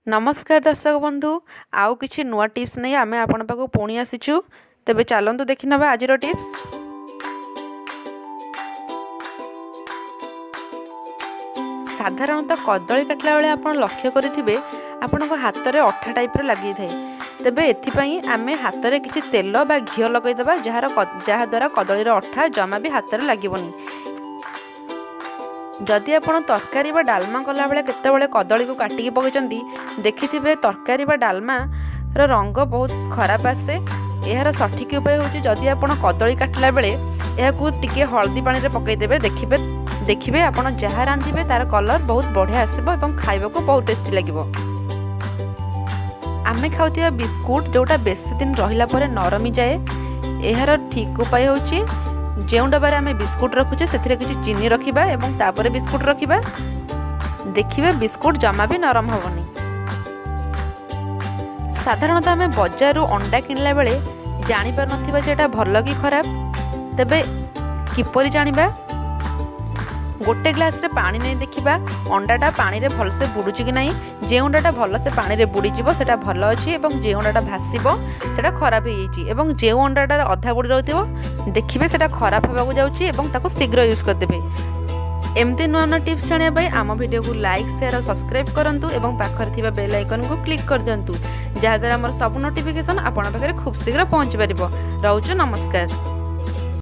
ନମସ୍କାର ଦର୍ଶକ ବନ୍ଧୁ, ଆଉ କିଛି ନୂଆ ଟିପ୍ସ ନେଇ ଆମେ ଆପଣଙ୍କ ପାଖକୁ ପୁଣି ଆସିଛୁ। ତେବେ ଚାଲନ୍ତୁ ଦେଖିନେବା ଆଜିର ଟିପ୍ସ। ସାଧାରଣତଃ କଦଳୀ କାଟିଲା ବେଳେ ଆପଣ ଲକ୍ଷ୍ୟ କରିଥିବେ, ଆପଣଙ୍କ ହାତରେ ଅଠା ଟାଇପ୍ର ଲାଗିଥାଏ। ତେବେ ଏଥିପାଇଁ ଆମେ ହାତରେ କିଛି ତେଲ ବା ଘିଅ ଲଗାଇଦେବା, ଯାହାଦ୍ୱାରା କଦଳୀର ଅଠା ଜମା ବି ହାତରେ ଲାଗିବନି। ଯଦି ଆପଣ ତରକାରୀ ବା ଡାଲମା କଲାବେଳେ କେତେବେଳେ କଦଳୀକୁ କାଟିକି ପକାଇଛନ୍ତି, ଦେଖିଥିବେ ତରକାରୀ ବା ଡାଲମାର ରଙ୍ଗ ବହୁତ ଖରାପ ଆସେ। ଏହାର ସଠିକ୍ ଉପାୟ ହେଉଛି, ଯଦି ଆପଣ କଦଳୀ କାଟିଲା ବେଳେ ଏହାକୁ ଟିକିଏ ହଳଦୀ ପାଣିରେ ପକାଇଦେବେ, ଦେଖିବେ ଆପଣ ଯାହା ରାନ୍ଧିବେ ତା'ର କଲର୍ ବହୁତ ବଢ଼ିଆ ଆସିବ ଏବଂ ଖାଇବାକୁ ବହୁତ ଟେଷ୍ଟି ଲାଗିବ। ଆମେ ଖାଉଥିବା ବିସ୍କୁଟ ଯେଉଁଟା ବେଶୀ ଦିନ ରହିଲା ପରେ ନରମି ଯାଏ, ଏହାର ଠିକ୍ ଉପାୟ ହେଉଛି, ଯେଉଁ ଡବାରେ ଆମେ ବିସ୍କୁଟ ରଖୁଛେ ସେଥିରେ କିଛି ଚିନି ରଖିବା ଏବଂ ତାପରେ ବିସ୍କୁଟ ରଖିବା। ଦେଖିବେ ବିସ୍କୁଟ ଜମା ବି ନରମ ହେବନି। ସାଧାରଣତଃ ଆମେ ବଜାରରୁ ଅଣ୍ଡା କିଣିଲା ବେଳେ ଜାଣିପାରୁନଥିବା ଯେ ଏଇଟା ଭଲ କି ଖରାପ। ତେବେ କିପରି ଜାଣିବା? ଗୋଟେ ଗ୍ଲାସ୍ରେ ପାଣି ନେଇ ଦେଖିବା ଅଣ୍ଡାଟା ପାଣିରେ ଭଲସେ ବୁଡ଼ୁଛି କି ନାହିଁ। ଯେଉଁ ଅଣ୍ଡାଟା ଭଲସେ ପାଣିରେ ବୁଡ଼ିଯିବ, ସେଇଟା ଭଲ ଅଛି ଏବଂ ଯେଉଁ ଅଣ୍ଡାଟା ଭାସିବ ସେଇଟା ଖରାପ ହେଇଯାଇଛି। ଏବଂ ଯେଉଁ ଅଣ୍ଡାଟାର ଅଧା ବୁଡ଼ି ରହୁଥିବ, ଦେଖିବେ ସେଇଟା ଖରାପ ହେବାକୁ ଯାଉଛି ଏବଂ ତାକୁ ଶୀଘ୍ର ୟୁଜ୍ କରିଦେବେ। ଏମିତି ନୂଆ ନୂଆ ଟିପ୍ସ ଜାଣିବା ପାଇଁ ଆମ ଭିଡ଼ିଓକୁ ଲାଇକ୍, ସେୟାର ଆଉ ସବସ୍କ୍ରାଇବ୍ କରନ୍ତୁ ଏବଂ ପାଖରେ ଥିବା ବେଲ୍ ଆଇକନ୍କୁ କ୍ଲିକ୍ କରିଦିଅନ୍ତୁ, ଯାହାଦ୍ୱାରା ଆମର ସବୁ ନୋଟିଫିକେସନ୍ ଆପଣଙ୍କ ପାଖରେ ଖୁବ୍ ଶୀଘ୍ର ପହଞ୍ଚି ପାରିବ। ରହୁଛୁ, ନମସ୍କାର।